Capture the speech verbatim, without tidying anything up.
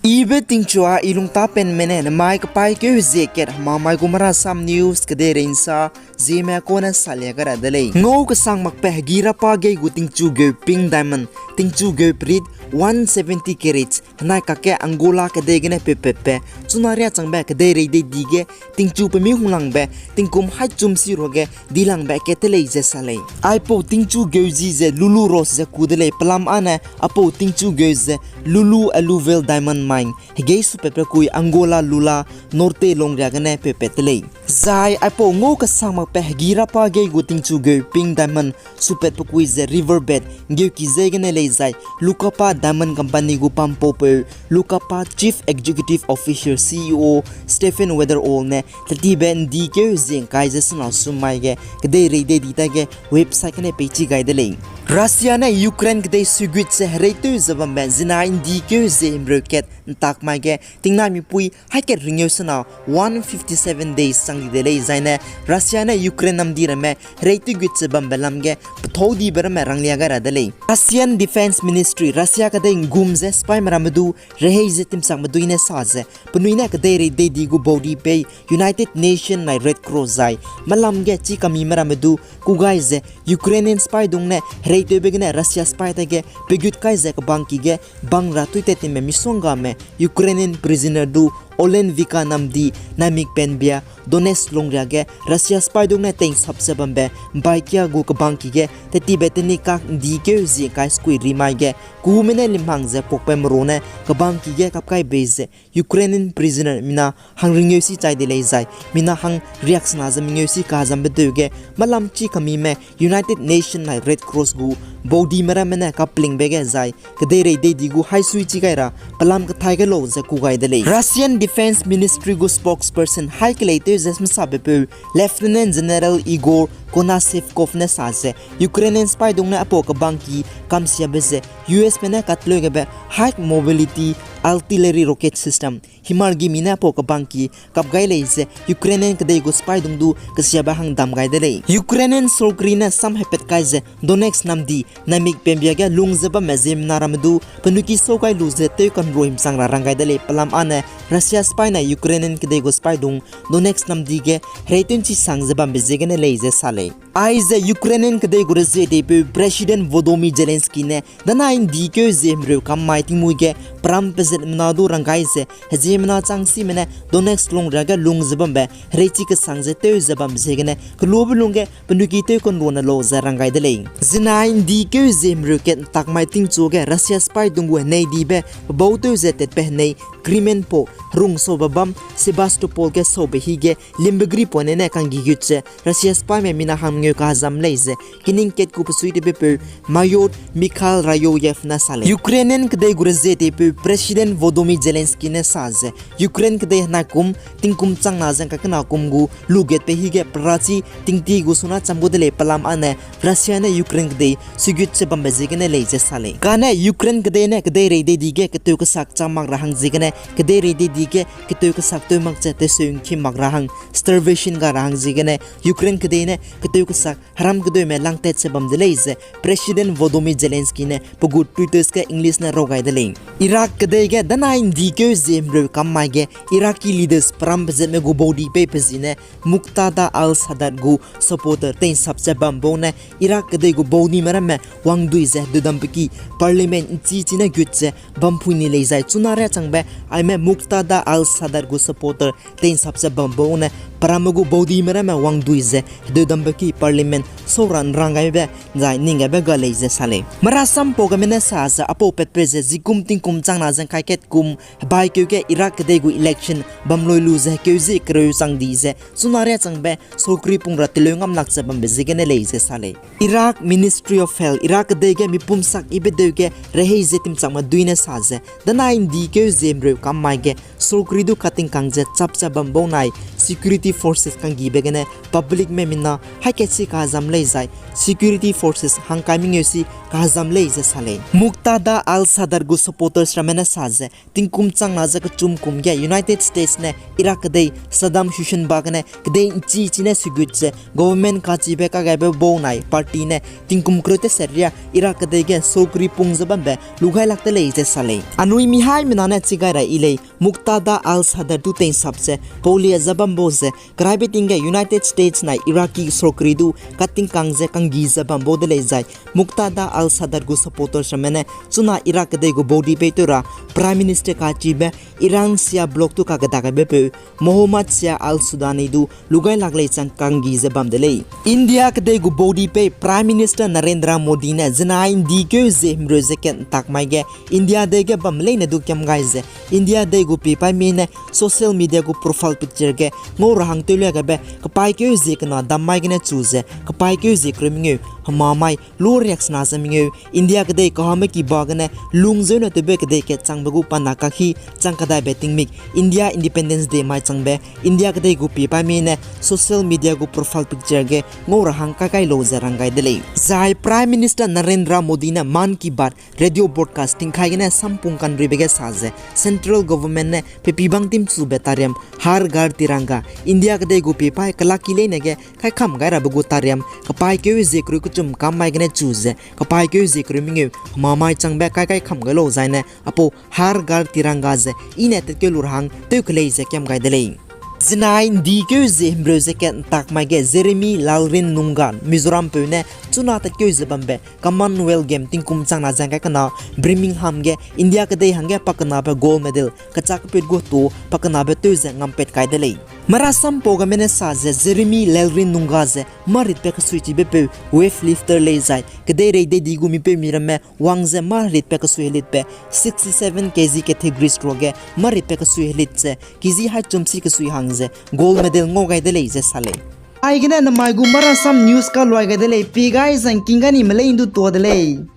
Ibe tingchua i lungtapenme ne nemai kepaîkeu hezie kat hemamai gu Marasam News kedeirei nsa zieme kane salia gai ra de lei. Ngau kesang makbe hegi rapa gei gu tingchu geu pink diamond, tingchu geu perit one seventy carats, henai kakge Angola kedei gene peupatbe, chuna riâ changbe kedeirei deidi ge tingchu pemi hunglangbe, tingkum haî chum si ruage dilangbe kat te lei ze sa lei. Aipau tingchu geu ji ze Lulu Rose ze ku de lei, pelam âne aipau tingchu geu ze Lulu Alluvial Diamond Mine, hegei supatbe kui Angola Luala Norte longria gene peupat de lei. Zai aipau ngau kesang makbe hegi rapa gei gu tingchu geu pink diamond supatbe kui ze Riverbed ngeuki ze gene lei zai Lucapa Diamond Company gu pampaupeu Lucapa Chief Executive Officer, C E O Stephen Weatherall ne tetibe ndikeu hezie ngkai ze sena sum mai ge kedeirei deidi dage website gene peichi gai de lei. Russia ne Ukraine kedei suigut ze hereitew ze bambe zinai ndikeu hezie himreu kat ntak mai ge tingnaimipui haî kat ringeu sena one fifty seven days chang di de lei zaine Russia ne Ukraine namdi ramme hereitewgut ze bambe lam ge pethâu dibe ramme ranglia gai ra de lei. Russian Defense Ministry, Russia kedei nggum ze sipaime ramme du rehei ze timchakme dui ne sa ze penui ne kedeirei deidi gu baudi pei United Nation nai Red Cross zai melam ge chi kamime ramme du kugai ze Ukrainian sipaidung ne hereitewbe gene Russia sipai dage pegut kai ze kebangki ge bang ra tuitat time misonggame Ukrainian prisoner du Olenivka namdi naimik penbia Donetsk longria ge Russia sipaidung ne teinsap ze bambe mbaikia gu kebangki ge tetibe teni kak ndikeu hezie ngkai sekui ri mai ge kuhume ne limhang ze puakbe merune kebangki ge kapkai bei ze Ukrainian prisoner mina hang ringeu si chai de lei zai mina hang riaksena ze mengeu si kazambe deu ge melam chi kamime United Nation nai Red Cross gu baudime ramme ne kaplingbe ge zai kedeirei deidi gu haî sui chi gai ra pelam kethai ge lau ze kugai de lei. Russian Defense Ministry gu spokesperson haî keleitew ze mesabepeu Lieutenant General Igor Konashenkov ne sa ze Ukrainian sipaidung ne aipau kebangki kamsiabe ze U S me ne katleu gebe high mobility artillery rocket system HIMARS gimi ne aipau kebangki kap gai lei ze Ukrainian kedei gu sipaidung du kesiabe hang dam gai de lei. Ukrainian sorkari ne samhepat kai ze Donetsk namdi naimik penbia ge lung ze bamme ziemmena ramme du penui ki sau gai lu ze tew kanruai mchang ra rang gai de lei pelam âne Russia sipai nai Ukrainian kedei gu sipaidung Donetsk namdi ge hereitew'nchi sang ze bambe ziegene lei ze sa lei. Aize Ukrainian kedei gu rezie deipeu President Volodymyr Zelensky ne danai ndikeu hezie himreu kam mai tingmuî ge peram pezatmena du rang gai ze heziemmena chang sime ne Donetsk longria ge lung ze bambe hereichi kesang ze tew ze bam ziegene keluabe lungge penui ki tew kanruane lau ze rang gai de lei. Zinai ndikeu hezie himreu kat ntak mai tingchu ge Russia sipaidung gu henei dibe pebau tew ze tatbe henei Crimean pau herung saube bam Sebastopol ge saube hige limbe gri poine ne kanggi gut ze Russia sipaime mina hang mengeu kahezam lei ze kining kat gu pesui tebepeu Mayor Mikhail Rayoyev ne sa lei. Ukrainian kedei gu rezie deipeu President Volodymyr Zelensky ne sa ze Ukraine kedei henai kum tingkum changna ze ngka kena kum gu lugetbe hige perachi tingti gu suna cham gu de lei pelam âne Russia ne Ukraine kedei suigut ze bambe ziegene lei ze sa lei. Kane Ukraine kedei ne kedeirei deidi ge ketew kesak chang mak ra hang ziegene kedeirei deidi ge ketew kesak tew mak ze teseu ngki mak ra hang starvation ga ra hang ziegene Ukraine kedei ne ketew kesak heram kedeume langtat ze bam de lei ze President Volodymyr Zelensky ne pe gu Twitter ge English ne raw gai de lei. Iraq kedei ge danai ndikeu hezie himreu kam mai ge Iraqi leaders peram pezatme gu baudi pei pe zi ne Muqtada al-Sadr gu supporter teinsap ze bam bau ne Iraq kedei gu baudime ramme wangdui ze hedeudambe ki parliament nchi chi ne gut ze bampui ni lei zai chuna riâ changbe aime Muqtada al-Sadr gu supporter teinsap ze bam bau ne peramme gu baudime ramme wangdui ze hedeudambe ki parliament sau ra nrang gaibe zai ning gaibe ga lei ze sa lei. Marasam pau game ne sa ze aipau patpe ze zikum tingkum changna ze ngkai kat kum hebaikeu ge Iraq kedei gu election bam lui lu ze hekeu zie kereu chang di ze chuna riâ changbe sorkari pung ra teleu ngam lak ze bambe ziegene lei ze sa lei. Iraq Ministry of Health, Iraq kedei ge mipum sak yibe deu ge rehei ze timchakme dui ne sa ze danai ndikeu hezie himreu kam mai ge sorkari du katingkang ze chap ze bam bau nai security forces kanggibe gene publicme mina haikatsi kahezam lei zai security forces hangkai mengeu si kahezam lei ze sa lei. Muqtada al-Sadr gu supporters ramme ne sa ze, tingkum changna ze kechum kum ge United States ne Iraq kedei Saddam Hussein ba gene kedei ’nchi chine sugut ze government kachibe kagaibe bau nai party ne tingkum kereu teset ria Iraq kedei ge sokri pung ze bambe lugailak de lei ze sa lei. Anui mihaimena ne chigai ra yi lei, Muqtada al-Sadr du tei'nsap ze paulia ze bam bau ze keraibe ting ge United States nai Iraqi sokri du katingkang ze kanggi ze bam bau de lei zai Muqtada al-Sadr gu supporters ramme ne chuna Iraq kedei gu baudipei tew ra Prime Minister kachibe Iran Shia bloc du kakedagaibe peu Mohammad Shia al-Sudani du lugailak lei chang kanggi ze bam de lei. India kedei gu baudipei Prime Minister Narendra Modi ne zinai ’ndikeu zie himreu ze kat ’ntak mai ge India dei ge bam leine du kiam gai ze India dei gu piepaîmi ne social media gu profile picture ge ngau ra hang tewlia gaibe kepaîkeu zie kena dam mai gene chu ze kepaîkeu zie kereu mengeu hema mai lu riaksena ze mengeu India kedei kahame kiba gene lung zeune tewbe kedei kat changbe gu pana kakhi chang kadaibe tingmik India Independence Day mai changbe India kedei gu piepaîmi ne social media gu profile picture ge ngau ra hang kaikai lau ze rang gai de lei. Zai Prime Minister Narendra Modi ne Mann Ki Baat radio broadcast tingkai gene sampung kanruibe ge sa ze central government ne pepibang timchube tariam Har Ghar Tiranga, India kedei gu piepaî kelak ki leine ge kaikham gai rabe gu tariam kepaîkeu zie kereu kechum kam mai gene chu ze kepaîkeu zie kereu mengeu hema mai changbe kaikai kham gai lau zaine apau Har Ghar Tiranga ze i ne tatkeu lu ra hang tew kelei ze kiam gai de lei. Zinai ’ndikeu zie himreu ze kat ’ntak mai ge Jeremy Lalrinnunga Mizoram peu ne chuna tatkeu ze bambe Commonwealth Game tingkum changna ze ngkai kena Birmingham ge India kedei hangge pakenabe gold medal kechâk keput gu tu pakenabe tew ze ngampat kai de lei. Marasam pau game ne sa ze Jeremy Lalrinnunga ze mâ ritbe kesuichibe peu weightlifter lei zai kedeirei deidi gu mipeumi ramme wang ze mâ ritbe kesui helitbe sixty-seven K G categories ruage mâ ritbe kesui helit ze K G hai chumsi kesui hang ze gold medal ngau gai de lei ze sa lei. Aigene namai gu Marasam News kaluai gai de lei, pi gai zangking ga ni melei ’ndu tua de lei.